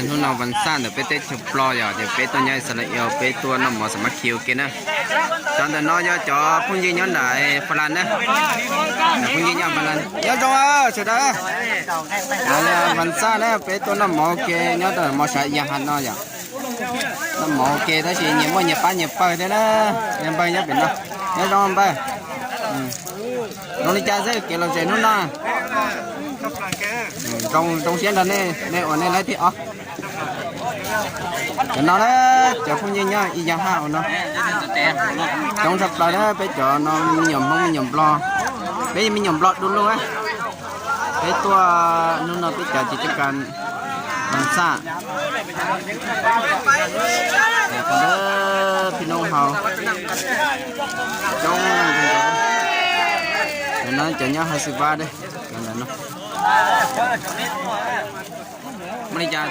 Hnub no Vas Xaj ntawm peb teb chaws Nplog yog ces peb tuaj nyob Israel, peb tuaj noj mov xam mab khi ua ke na. Cov ntawm no yog cov phooj ywg nyob nram Fas Las na, phooj ywg nyob Fas Las nyob zoo sawv daws. Vas Xaj na, peb tuaj noj mov ua ke nyob rau mov sav ya ha no yom. Noj mov ua ke tab sis nyias muaj nyias pab nyias pawg thiab na. Npawg nyob pem no, nyob zoo npawg. Zoo li cas xwb kev lom zem hnub no? Zoo siab nrog nej, nej ua nej lawv thib ob. Cov no na, cov phooj ywg nyob ib yam haj ua no. Coob tshaj plaws na, peb cov no me nyuam Hmoob me nyuam Nplog, peb yog me nyuam Nplog du lug. Peb tuaj hnub no peb cov ces tuaj ka Vas Xaj, pib nub hau coob. Cov no cov nyob Has Xas Vas, cov ntawm no. Muaj li cas?